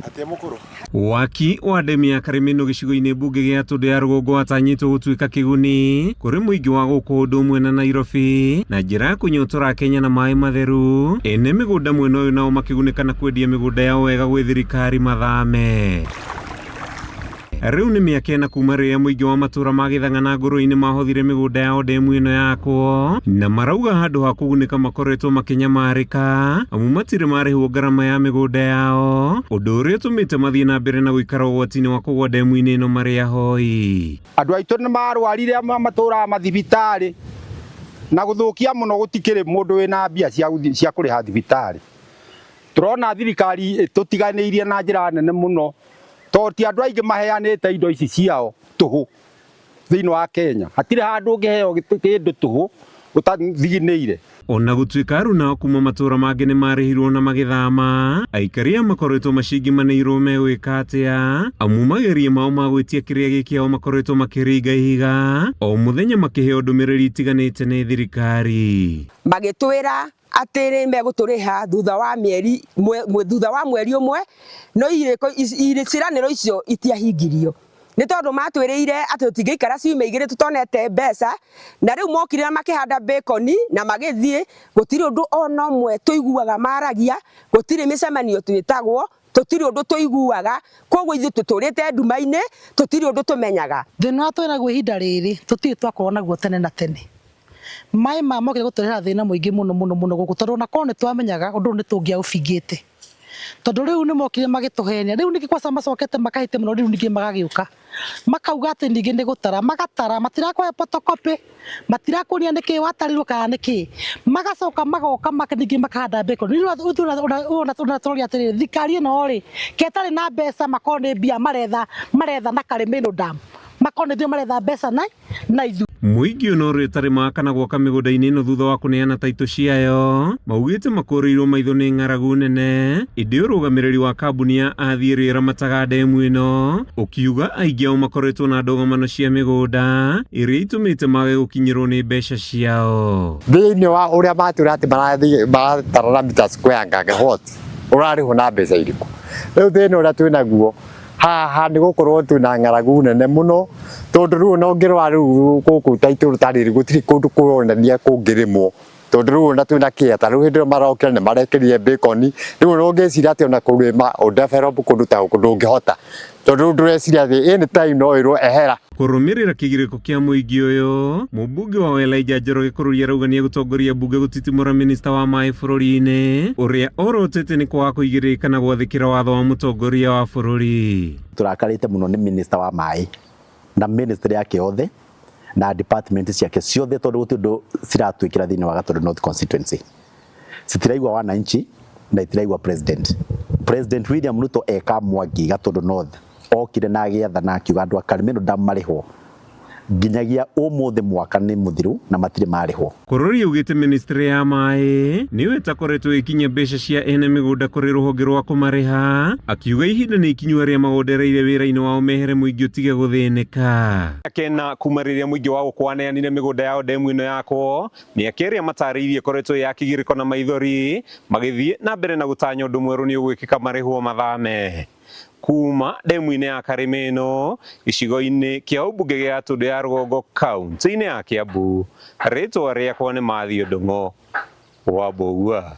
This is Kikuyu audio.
Atia mũkũrũ? Waki wa ndemu ya Karĩmĩnũ gĩcigo-inĩ mbunge gĩa Tũndũ ya Rũgongo watanyĩtwo gũtuĩka kĩguni kũrĩ mũingĩ wa gũkũ ũndũ ũmwe na Nairobi na njĩra ya kũnyotora Kenya na maĩ matheru. Ene mĩgũnda mwena ũyũ nao makĩgunĩka na kwendia mĩgũnda yao wega gwĩ thirikari mathame. Rĩu nĩ mĩaka ĩna kuma rĩrĩa mũingĩ wa matũra ma Gĩthang'a na Ngũrũe-inĩ mahothire mĩgũnda yao ndemu ĩno yakwo, na marauga handũ ha kũgunĩka makoretwo makĩnyamarĩka amu matirĩ marĩhwo ngarama ya mĩgũnda yao, ũndũ ũrĩa ũtũmĩte mathiĩ na mbere na gũikara ũgwati-inĩ wa kũgwa ndemu-inĩ ĩno marĩ ahoi. Andũ aitũ nĩ marwarire amwe matũraga mathibitarĩ na gũthũkia mũno gũtikĩrĩ mũndũ wĩna mbia cia kũrĩha thibitarĩ. Tũrona thirikari ĩtũtiganĩirie na njĩra nene mũno tondũ ti andũ aingĩ maheanĩte indo ici ciao tũhũ thĩinĩ wa Kenya. Hatirĩ handũ ũngĩheo kĩndũ tũhũ ũtathiginĩire. Ona gũtuĩka aruna kuma matũra mangĩ nĩ marĩhirwo na magĩthama, aikari aya makoretwo macingimanĩirwo megwĩka atĩa amu mageria mao ma gwĩtia kĩrĩa gĩ kĩao makoretwo makĩringa ihiga o mũthenya makĩheo ndũmĩrĩri itiganĩte nĩ thirikari. Magĩtwĩra atĩ nĩ megũtũrĩha thutha wa mĩeri thutha wa mweri ũmwe no irĩko ciĩranĩro icio itiahingirio nĩ tondũ matwĩrĩire atĩ tũtingĩikara ciumia igĩrĩ tũtonete mbeca na rĩu mokire na makĩhanda bacon na magĩthiĩ gũtirĩ ũndũ ona ũmwe tũiguaga maragia gũtirĩ mĩcemanio twĩtagwo tũtirĩ ũndũ tũiguaga koguo ithuĩ tũtũrĩte nduma-inĩ tũtirĩ ũndũ tũmenyaga. Thĩna ũrĩa twĩnaguo ihinda rĩrĩ tũtirĩ twakorwo naguo tene na tene. Maĩ maya mokire gũtũrehera thĩna mũingĩ mũno mũno mũno gũkũ tondũ ona korwo nĩ twamenyaga ũndũ ũyũ nĩ tũngĩaũbingĩte. Tondũ rĩu nĩ mokire magĩtũhenia, rĩu ningĩ kwanza macokete makahĩtia mũno rĩu ningĩ magagĩũka makauga atĩ ningĩ nĩ gũtara, magatara matirakũhe photocopy, matirakuonia nĩkĩ watarirwo kana nĩkĩ. Magacoka magoka ningĩ makahanda bacon. Rĩu ũratũroria atĩrĩrĩ, thirikari ĩno rĩ, ke ĩtarĩ na mbeca makorwo nĩ mbia maretha maretha na Karĩmĩnũ dam, makorwo nĩ ithuĩ maretha mbeca na na ithuĩ. Mũingĩ ũyũ na ũrĩa ũtarĩ maka na gwaka mĩgũnda-inĩ ĩno thutha wa kũneana taitũ ciayo, maugĩte makũrĩirwo maitho nĩ ng'aragu nene, ĩndĩ ũrũgamĩrĩri wa kambuni ya Athi ĩrĩa ĩramataga ndemu ĩno ũkiuga aingĩ ao makoretwo na ndũgamano cia mĩgũnda ĩrĩa itũmĩte mage gũkinyĩrwo nĩ mbeca ciao. Thĩinĩ wa ũrĩa matwĩra atĩ marathiĩ maratarana mita square nganga what ũrarĩhwo na mbeca irĩkũ? Rĩu thĩna ũrĩa twĩnaguo haha nĩ gũkorwo twĩna ng'aragu nene mũno tondũ rĩu ona ũngĩrora rĩu gũkũ ta itũũra ta rĩrĩ gũtirĩ kũndũ kũronania kũngĩrĩmwo tondũ rĩu ona twĩna kĩa ta rĩu hĩndĩ ĩyo marokire nĩ marekĩrire bacon rĩu ona ũngĩciria atĩ ona kũrĩma ũ develop kũndũ ta gũkũ ndũngĩhota tondũ rĩu ndũreciria atĩ any time no ĩrwo ehera. Kũrũmĩrĩra kĩgirĩko kĩa mũingĩ ũyũ, mũmbunge wa Elijah Njoroge Kũrũri arauga nĩegũtongoria mbunge gũtitimũra minista wa maĩ bũrũri-inĩ ũrĩa orotete nĩ kwaga kũigĩrĩrĩka na gwathĩkĩra watho wa mũtongoria wa bũrũri. Tũrakarĩte mũno nĩ minista wa maĩ na ministry yake yothe na department ciake ciothe tondũ gũtirĩ ũndũ ciratwĩkĩra thĩinĩ wa Gatundu North constituency. Citiraigua wananchi na itiraigua president. President William Ruto eka Mwangi Gatundu North okire na agĩathana akiuga andũ a Karĩmĩnũ Dam marĩhwo nginyagia ũmũthĩ mwaka nĩ mũthiru na matirĩ marĩhwo. Kũrũri augĩte ministry ya maĩ nĩyo ĩtakoretwo ĩkinyia mbeca cia ene mĩgũnda kũrĩ rũhonge rwa kũmarĩha, akiuga ihinda nĩ ikinyu arĩa magondereire wĩra-inĩ wao mehere mũingĩ ũtige gũthĩnĩka. Kena kuma rĩrĩa mũingĩ wa gũkũ waneanire mĩgũnda yao ndemu ĩno yakwo, mĩaka ĩrĩa matarĩirie ĩkoretwo ĩ ya kĩgirĩko na maithori, magĩthiĩ na mbere na gũtanya ũndũ mwerũ nĩ ũgwĩkĩka marĩhwo mathame. Kuma ndemu-inĩ ya Karĩmĩno, gĩcigo-inĩ kĩa ũmbunge gĩa Gatũndũ ya Rũgongo kaunti-inĩ ya Kiambu, rĩtwa rĩakwa nĩ Matthew Ndung'u wa Mbũgua.